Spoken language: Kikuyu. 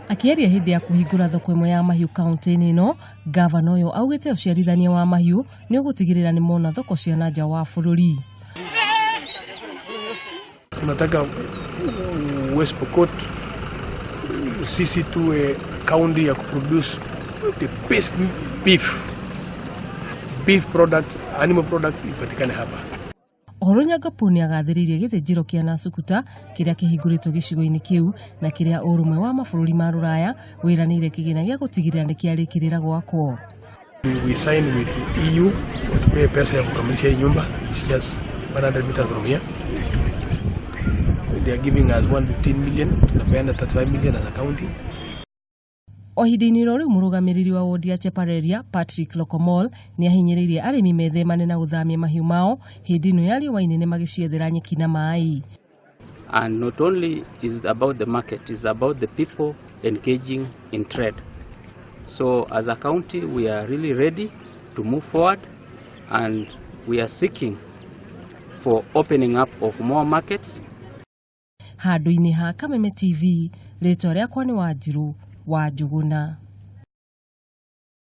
Akĩaria hĩndĩ ya kũhingũra thoko ĩmwe ya mahiũ kaunti-inĩ ĩno, ngavana ũyũ augĩte ũciarithania wa mahiũ nĩ ũgũtigĩrĩra nĩ mona thoko cia na nja wa bũrũri. Tunataka West Pokot sisi tuwe kaunti ya kuproduce the best beef product, animal product ipatikane hapa. Ohoro Nyangapu nĩ agathĩrĩirie gĩthĩnjĩro kĩa Nasukuta kĩrĩa kĩhingũrĩtwo gĩcigo-inĩ kĩu na kĩrĩa ũrũmwe wa mabũrũri ma Rũraya wĩranĩire kĩgĩna gĩa gũtigĩrĩra nĩ kĩarĩkĩrĩra gwakwo. We signed with EU watupee pesa ya kukamilisha hii nyumba. It's just 100 meters from here. They are giving us 115 million, tunapeana 35 million as a county. O ihinda-inĩ oro rĩu, mũrũgamĩrĩri wa wodi ya Chepareria Patrick Lokomol nĩ ahinyĩrĩirie arĩmi methemane na gũthamia mahiũ mao hĩndĩ ĩno ya riũa inene magĩciethera nyeki na maĩ. And not only is it about the market, it's about the people engaging in trade. So as a county, we are really ready to move forward, and we are seeking for opening up of more markets. Handũ-inĩ ha Kameme TV, rĩtwa rĩakwa nĩ Wanjirũ wa Njũgũna.